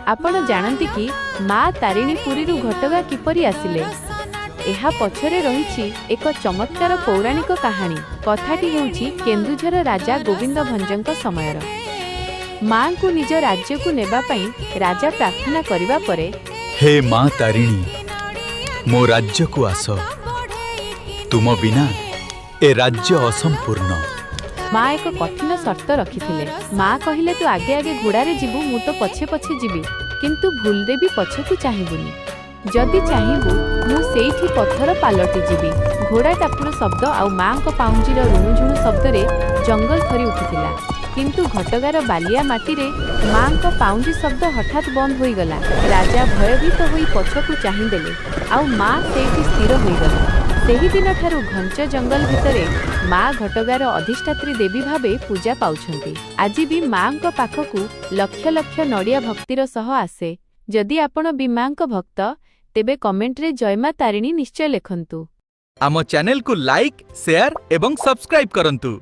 ଆପଣ ଜାଣନ୍ତି କି, ମା ତାରିଣୀ ପୁରୀରୁ ଘଟଗାଁ କିପରି ଆସିଲେ? ଏହା ପଛରେ ରହିଛି ଏକ ଚମତ୍କାର ପୌରାଣିକ କାହାଣୀ। କଥାଟି ହେଉଛି କେନ୍ଦୁଝର ରାଜା ଗୋବିନ୍ଦ ଭଞ୍ଜଙ୍କ ସମୟର। ମାଙ୍କୁ ନିଜ ରାଜ୍ୟକୁ ନେବା ପାଇଁ ରାଜା ପ୍ରାର୍ଥନା କରିବା ପରେ ହେ ମା ତାରିଣୀ, ମୋ ରାଜ୍ୟକୁ ଆସ। ତୁମ ବିନା ଏ ରାଜ୍ୟ ଅସମ୍ପୂର୍ଣ୍ଣ। ମା ଏକ କଠିନ ସର୍ତ୍ତ ରଖିଥିଲେ। ମା କହିଲେ, "ତୁ ଆଗେ ଆଗେ ଘୋଡ଼ାରେ ଯିବୁ, ମୁଁ ତୋ ପଛେ ପଛେ ଯିବି। କିନ୍ତୁ ଭୁଲରେ ବି ପଛକୁ ଚାହିଁବୁନି। ଯଦି ଚାହିଁବୁ, ମୁଁ ସେଇଠି ପଥର ପାଲଟି ଯିବି।" ଘୋଡ଼ା ଟାପୁର ଶବ୍ଦ ଆଉ ମାଙ୍କ ପାଉଁଜିର ରୁଣୁଝୁଣୁ ଶବ୍ଦରେ ଜଙ୍ଗଲ ଥରି ଉଠିଥିଲା। କିନ୍ତୁ ଘଟଗାର ବାଲିଆ ମାଟିରେ ମାଙ୍କ ପାଉଁଜି ଶବ୍ଦ ହଠାତ୍ ବନ୍ଦ ହୋଇଗଲା। ରାଜା ଭୟଭୀତ ହୋଇ ପଛକୁ ଚାହିଁଦେଲେ ଆଉ ମା ସେଇଠି ସ୍ଥିର ହୋଇଗଲେ। ସେହିଦିନଠାରୁ ଘଞ୍ଚ ଜଙ୍ଗଲ ଭିତରେ ମା ଘଟଗାର ଅଧିଷ୍ଠାତ୍ରୀ ଦେବୀ ଭାବେ ପୂଜା ପାଉଛନ୍ତି। ଆଜି ବି ମାଙ୍କ ପାଖକୁ ଲକ୍ଷ ଲକ୍ଷ ନଡ଼ିଆ ଭକ୍ତିର ସହ ଆସେ। ଯଦି ଆପଣ ବି ମାଙ୍କ ଭକ୍ତ, ତେବେ କମେଣ୍ଟରେ ଜୟ ମା ତାରିଣୀ ନିଶ୍ଚୟ ଲେଖନ୍ତୁ। ଆମ ଚ୍ୟାନେଲକୁ ଲାଇକ୍, ସେୟାର ଏବଂ ସବସ୍କ୍ରାଇବ୍ କରନ୍ତୁ।